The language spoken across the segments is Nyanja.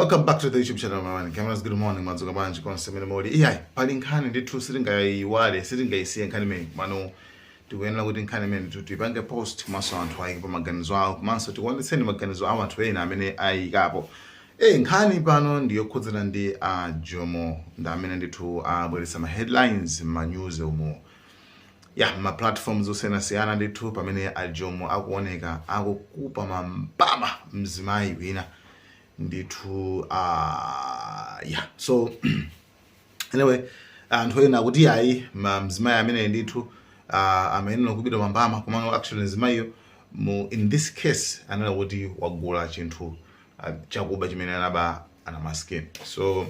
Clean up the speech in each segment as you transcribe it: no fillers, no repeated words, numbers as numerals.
Welcome back to the YouTube channel, Malawian Cameras. Good morning, madzuka bwanji konse mene muli. Iyayi, pali nkhani ndithu, sitingayiwale, sitingayisiye nkhani imene mano tikuyenera kuti nkhani imene ndithu tipange post, komanso anthu ayike pa maganizo awo, komanso tikuonetseni maganizo awo anthu ena amene ayikapo. Nkhani pano ndi yokhudzana ndi a Jomo, ndi amene ndithu abweretsa ma headlines ma news umo ya ma platforms osiyanasiyana ndithu, pamene a Jomo akuoneka akukupa mambama mzimayi wina ndithu. Yeah, so anyway, anthu ena akuti ayi, mzimayi amene ndithu amayenera kupita mambama, komano actually mzimayiyo mu in this case anena kuti wagula chinthu chakuba chimene anaba anamaskini. So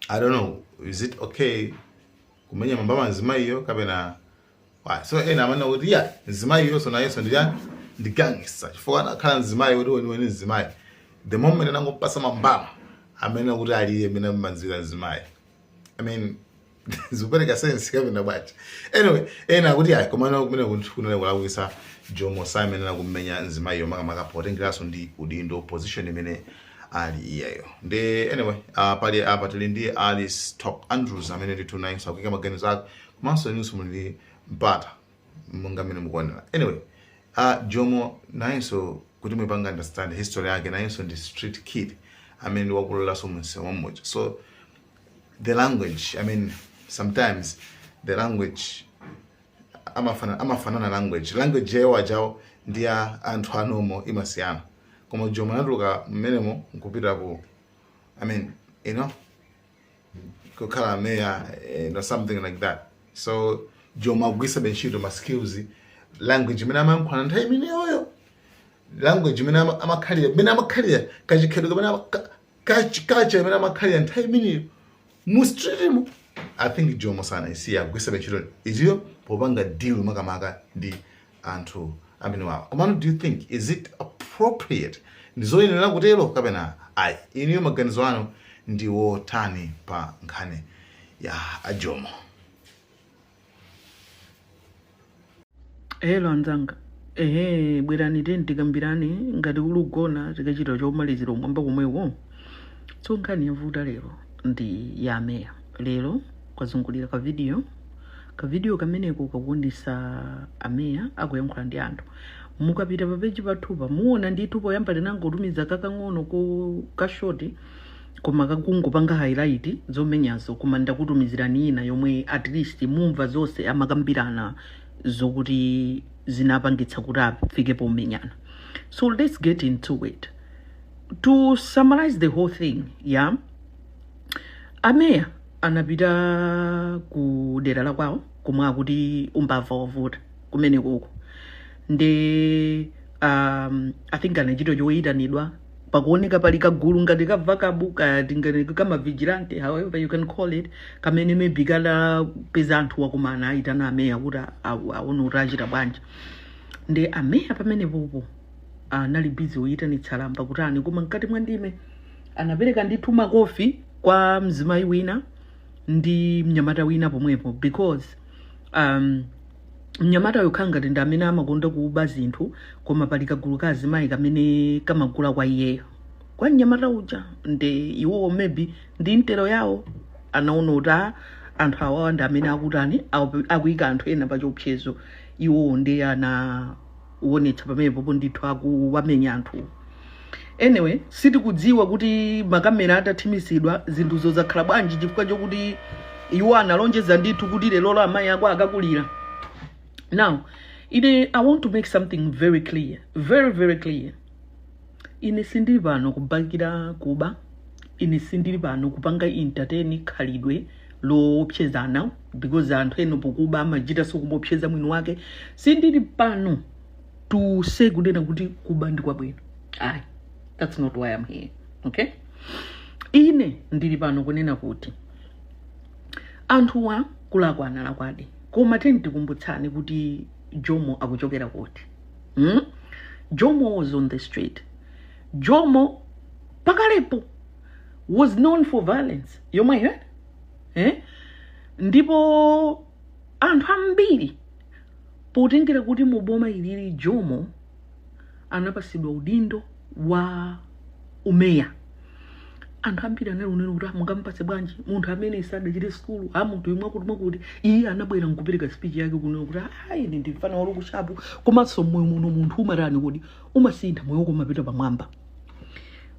I don't know, is it okay kumenya mambama mzimayiyo kapena why? So ena amanena kuti ya, mzimayiyo so nayenso ndi yani, ndi gangster, chifukwa anakhala mzimayi kuti weniweni mzimayi, the moment anangopasa mambama amene kuti aliye amene amanzira mzimayi. I mean, zikupereka sense kapena bwanji? Anyway, ena akuti ayi, komano kumene kunena kulakwisa, Jomo samenena kumenya mzimayiyo, makamaka potengeranso ndi udindo, position imene ali iyeyo. Ndi anyway, pali apa tili ndi Alice Talk Andrews amene ndithu nayenso akuyika maganizo ake, komanso inunso muli ndi mpata monga mmene mukuonera. Anyway, Jomo nayenso, kuti mupanga understand history yake, nayenso ndi street kid amene ndi wakulolaso munsewu mmodzi. So the language, I mean, sometimes the language amafanana, language yawo ajawo ndi ya anthu anomo imasiyana, koma Jomo anatuluka mmenemo nkupita ku, I mean, kukhala mayor, something like that. So Jomo akugwiritsa ntchito ma skills, language imene amayankhula nthawi imeneyoyo, language imene amakhalira, imene amakhalira kachikhalidwe kamene kacha imene amakhalira nthawi imeneyo mu streetimo. I think Jomo sanayisiya, akugwiritsa ntchito iziyo popanga deal makamaka ndi anthu amene wawa. Komano do you think, is it appropriate, ndizoyenera kutero kapena ayi? Iniyo maganizo anu ndi wotani pa nkhani ya aJomo? Hello anzanga, ehe, bwerani teni tikambirane. Ngati kuli kugona, tikachita chomalizira umwamba komweko. So nkhani yavuta lero ndi ya ameya. Lero kwazungulira ka video kameneko kakuonesa ameya akuyankhula ndi anthu. Mukapita pa page pathupa muona ndithu. Poyamba tinangotumiza kakang'ono ko ka short, koma kakungopanga highlight zomenyazo, koma ndakutumizirani ina yomwe at least mumva zonse amakambirana zokuti zinapangitsa kuti afike pomenyana. So let's get into it. To summarize the whole thing, yeah, ameya anapita ku dera la kwawo komwe akuti umbava wavuta kumene koko, ndi I think anachita choyitanidwa. Pakuoneka pali kagulu ngati ka vakabu, kati ngati kama vigilante, however you can call it, kamene maybe kanapeza anthu wakumana, ayitana ameya kuti aone kuti achita bwanji. Ndi ameya pamenepopo anali busy woyitanitsa lamba kutani, koma mkati mwa ndime anapereka ndithu makofi kwa mzimayi wina ndi mnyamata wina pomwepo, because mnyamata yokha ngati ndi amene amakonda kuba zinthu, koma pali kagulu ka azimayi kamene kamagula kwa iyeyo, kwa mnyamata uja. Ndi iwowo maybe ndi mtero yawo anaona kuti, ah, anthu awawa ndi amene akutani, akuyika anthu ena pa chiopsezo. Iwowo ndi anaonetsa pamenepopo ndithu akuwamenya anthu. Anyway, sitikudziwa kuti makamera atathimisidwa zinthuzo zakhala bwanji, chifukwa chokuti iwo analonjeza ndithu kuti lero amayi ako akakulira. Now ine I want to make something very clear, very very clear. Ine sindili pano kubakira kuba, ine sindili pano kupanga entertain khalidwe loopsezana, because anthu eno pokuba amachitanso kumuopseza mwini wake. Sindili pano to say, kunena kuti kuba ndi kwabwino, ayi. That's not why I'm here, okay? Ine ndili pano kunena kuti anthuwa kulakwa analakwadi, koma teni tikumbutsani kuti Jomo akuchokera kuti, Jomo was on the street. Jomo pakalepo was known for violence yomweyo, eh? Ndipo anthu ambiri, potengera kuti muboma ilili Jomo anapasidwa udindo wa umeya. Anthu ambiri anali unena kuti, "Ah, mungamupatse bwanji munthu amene sadachite sukulu? A munthu imwe akuti mwakuti." Iye anabwera nkupereka speech yake kunena kuti, "Ah, ine ndi mfana wa look sharp." Komanso moyo muno munthu umatani kodi? Umasintha moyo wako, umapita pamwamba.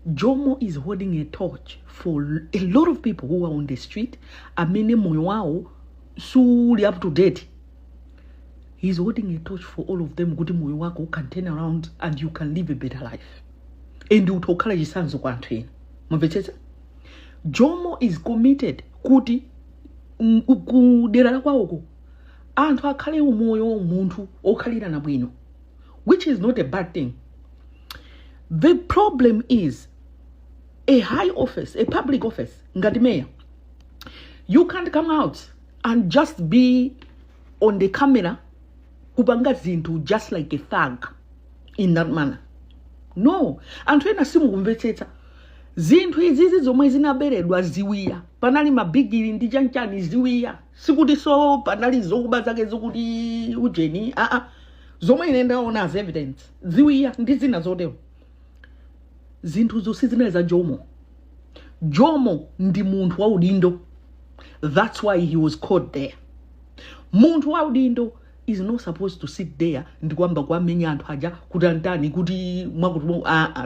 Jomo is holding a torch for a lot of people who are on the street, amene moyo wawo suli up to date. He's holding a torch for all of them kuti moyo wako can turn around and you can live a better life and utokhala chitsanzo kwa anthu ena. Mumvetsetsa? Jomo is committed kuti ku dera la kwawoko anthu akhale umoyo munthu okhalirana bwino, which is not a bad thing. The problem is a high office, a public office ngati mayor, you can't come out and just be on the camera kupanga zinthu just like a thug in that manner. No, anthu ena simukumvetsetsa. Zinthu izizi zomwe zinaberedwa, ziwiya, panali mabigiri ndi chanchani, ziwiya, sikuti so panali zokuba zake zokuti ujeni, aa, zomwe ine ndaona as evidence, ziwiya ndi zina zotero. Zinthuzo sizinali za Jomo. Jomo ndi munthu wa udindo. That's why he was caught there. Munthu wa udindo is not supposed to sit there ndikuyamba kuamenya anthu aja kuti antani, kuti mwakuti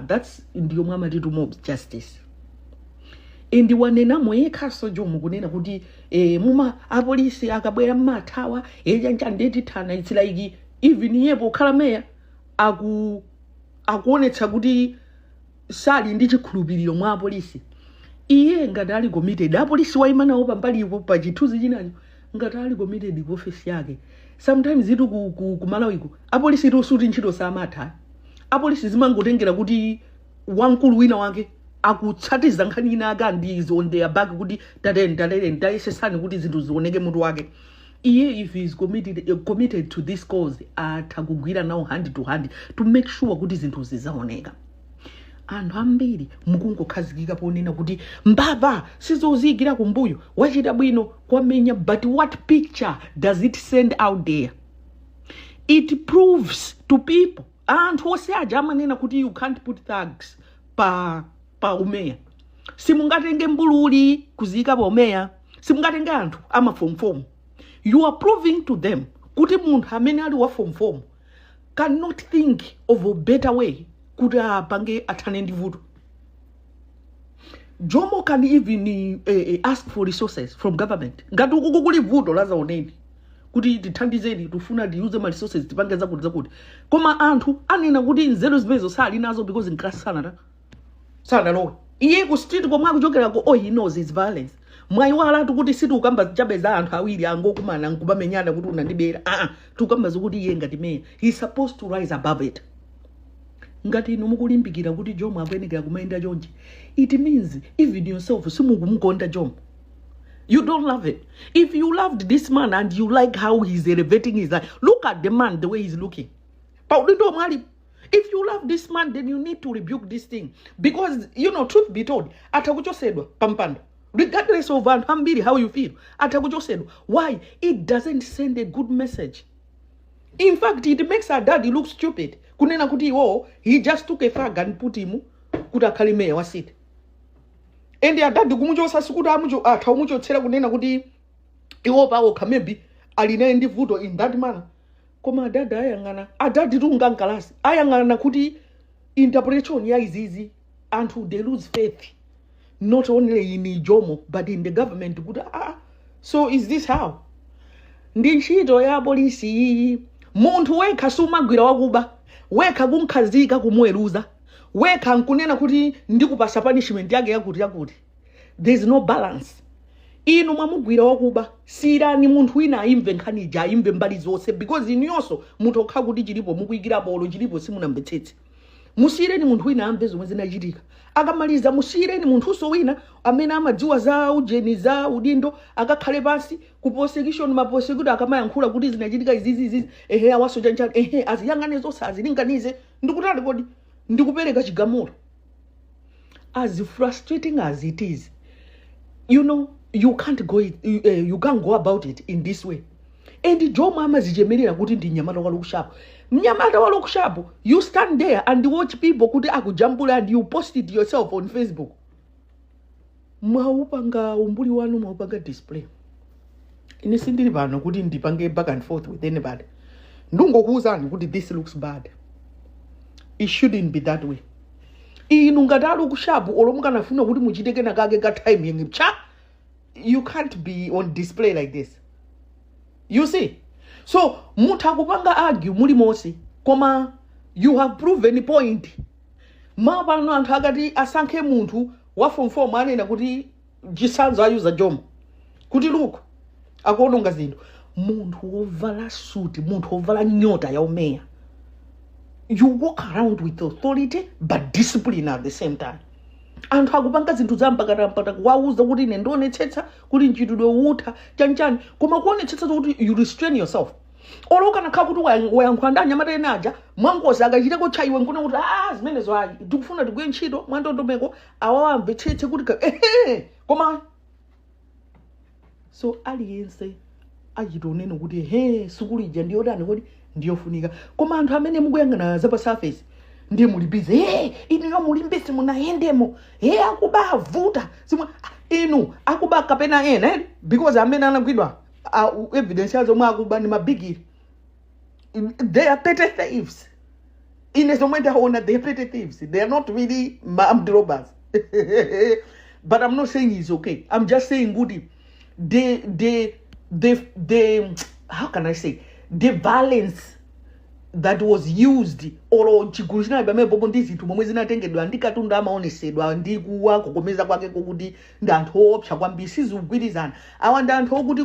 that's ndiyo mwamati to mob justice. And wanenamo yekhaso Jomo kunena kuti muma apolisi akabwera mmathawa echancha ndetithana. It's like even iye pokhala meya akuonetsa kuti sali ndi chikhulupiriro mwa apolisi. Iye ngati ali committed, apolisi wayima nawo pambalipo pa chithunzi chinacho, ngati ali committed ku ofesi yake. Sometimes itu ku Malawiko apolisi itu suti ntchito samatha. Apolisi zimangotengera kuti wamkulu wina wake akutsatiza nkhani ina ake and is on their back kuti tateni, tateni, tayesesani kuti zinthu zioneke mutu wake. Iye, if he is committed to this cause, atha kugwira nawo hand to hand to make sure kuti zinthu zizaoneka. Anthu ambiri mukungokhazikika ponena kuti mbava sizoziyikira kumbuyo, wachita bwino kwamenya, but what picture does it send out there? It proves to people, anthu onse aja amanena kuti you can't put thugs pa umeya, simungatenge mbululi kuziyika pa umeya, simungatenge anthu amafomfomu. You are proving to them kuti munthu amene ali wa form four cannot think of a better way kuti apange athane ndi vuto. Jomo can even ask for resources from government ngati ukuku kuli vuto la zaoneni kuti tithandizeni, tifuna tiyuze ma resources, tipange zakuti zakuti. Koma anthu anena kuti nzeru zimenezo sali nazo because mklasi sanata sanalowe. Iye ku street komwe akuchokerako, all he knows is violence. Mwayiwalatu kuti sitikukamba chabe za anthu awiri angokumana nkupamenyana kuti unandibera. Aa, tikukamba zokuti iye ngati meya, he is supposed to rise above it. Ngati inu mukulimbikira kuti Jomo akuyenekera kumayenda chonchi, it means even yourself simukumukonda Jomo. You don't love it. If you loved this man and you like how he's elevating his life, look at the man, the way he's looking paudindo mwali. If you love this man, then you need to rebuke this thing because, truth be told, atakuchosedwa pampando regardless of anthu ambiri how you feel. Atakuchosedwa. Why? It doesn't send a good message. In fact, it makes our daddy look stupid kunena kuti iwo he just took a thug and put him kuti akhale mayor wa city. And adadi kumuchosa sikuti atha umuchotsera kunena kuti iwo pawokha maybe ali naye ndi vuto in that manner, koma adadi ayang'ana, adadi tunga mkalasi ayang'ana kuti interpretation ya izizi, anthu they lose faith not only in Jomo but in the government kuti, ah, so is this how ndi ntchito ya polisi iyi? Munthu wekha sumagwira wakuba wekha, kumkhazika, kumuweruza wekha, nkunena kuti ndikupasa punishment yake yakuti yakuti. There is no balance. Inu mwamugwira wakuba, siyirani munthu wina ayimve nkhani ija, ayimve mbali zonse, because inuyonso munthu okha kuti chilipo mukuyikira polo chilipo simunamvetsetse. Musiyireni munthu wina amve zomwe zinachitika. Akamaliza, musiyireni munthunso wina amene amadziwa za ujeni, za udindo, akakhale pansi ku prosecution, ma prosecutor akamayankhula kuti zinachitika izizi izizi, ehe, awaso chanchani, ehe, aziyang'ane zonse, azilinganize ndikutali kodi ndikupereka chigamulo. As frustrating as it is, you can't go about it in this way. And Jomo amazichemerera kuti ndi mnyamata wa look sharp, mnyamata wa look sharp. You stand there and watch people kuti akujambula and you post it yourself on Facebook. Mwaupanga umbuli wanu, mwaupanga display. Ine sindili pano kuti ndipange back and forth with anybody. Ndingokuwuzani kuti this looks bad. It shouldn't be that way. Inu ngati ali ku sharp, olo mukanafuna kuti muchite kena kake ka timing cha, you can't be on display like this, you see. So mutha kupanga argue muli monse, koma you have proven point. Mapano anthu akati asankhe munthu wa form 4, anena kuti chisanzo ayuza Jomo kuti, "Look, akuononga zinthu." Munthu wovala suti, munthu wovala nyota ya umeya, you walk around with authority but discipline at the same time. Anthu akupanga zinthu za mpakatampaka, kuwauza kuti ine ndionetsetsa kuti mchitidwe utha chanchani, koma kuonetsetsa kuti you restrain yourself. Olo ukanakhala kuti wayankhula ndi anyamata ena aja mwangozi, akachiteko cha iwe nkuna kuti, "Ah, zimenezo ayi, tikufuna tigwire ntchito mwandondomeko, awawa amvetsetse kuti ehe." Koma so aliyense achita unene kuti he, sukulu ija ndiyotani kodi, ndiyofunika. Koma anthu amene mukuyang'ana za pa surface ndiye muli busy, "He, inuyo mulimbisi munayendemo, he, akuba avuta zimwe." Inu akuba kapena ena, eh? Because amene anagwidwa, evidence yazo omwe akuba ndi mabigiri. They are petty thieves. Ine zomwe ndaona, they are petty thieves. They are not really armed robbers, but I'm not saying it's okay. I'm just saying kuti the, how can I say, the violence that was used, olo chigulu chinali pamene popo ndi zinthu momwe zinatengedwa ndi katundu amaonesedwa ndi kuwakokomeza kwake kokuti ndi anthu oopsa kwambiri, sizikugwirizana. Awa ndi anthu okuti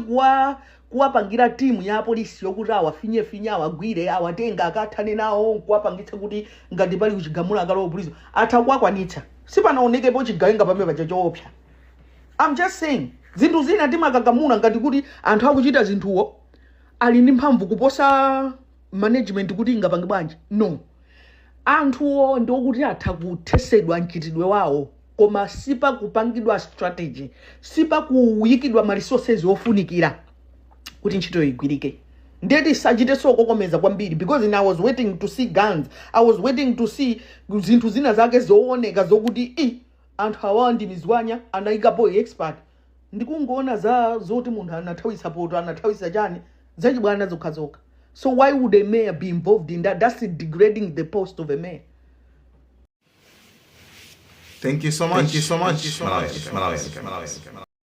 kuwapangira timu ya apolisi yokuti awafinyefinye, awagwire, awatenga, akathane nawo, kuwapangitsa kuti ngati pali kuchigamula akalowa polisi, atha kuwakwanitsa. Sipanaonekepo chigawenga pamene paja choopsa. I'm just saying, zinthu zina timakakamula ngati kuti anthu akuchita zinthuwo ali ndi mphamvu kuposa management kuti ingapange bwanji. No, anthuwo ndiokuti atha kuthesedwa mchitidwe wawo, koma sipakupangidwa strategy, sipakuyikidwa ma resources ofunikira kuti ntchito igwirike. Ndeti sachite sokokomeza kwambiri, because I was waiting to see guns, I was waiting to see zinthu zina zake zooneka zokuti i anthu awawa ndi mizwanya anayikapo expert. Ndikungoona za zoti munthu anathawisa poto, anathawisa chani, zachibwana zokhazokha. So why would a mayor be involved in that? That's degrading the post of a mayor. Thank you so much. Thank you so much. Malawi, Malawi, Malawi, Malawi.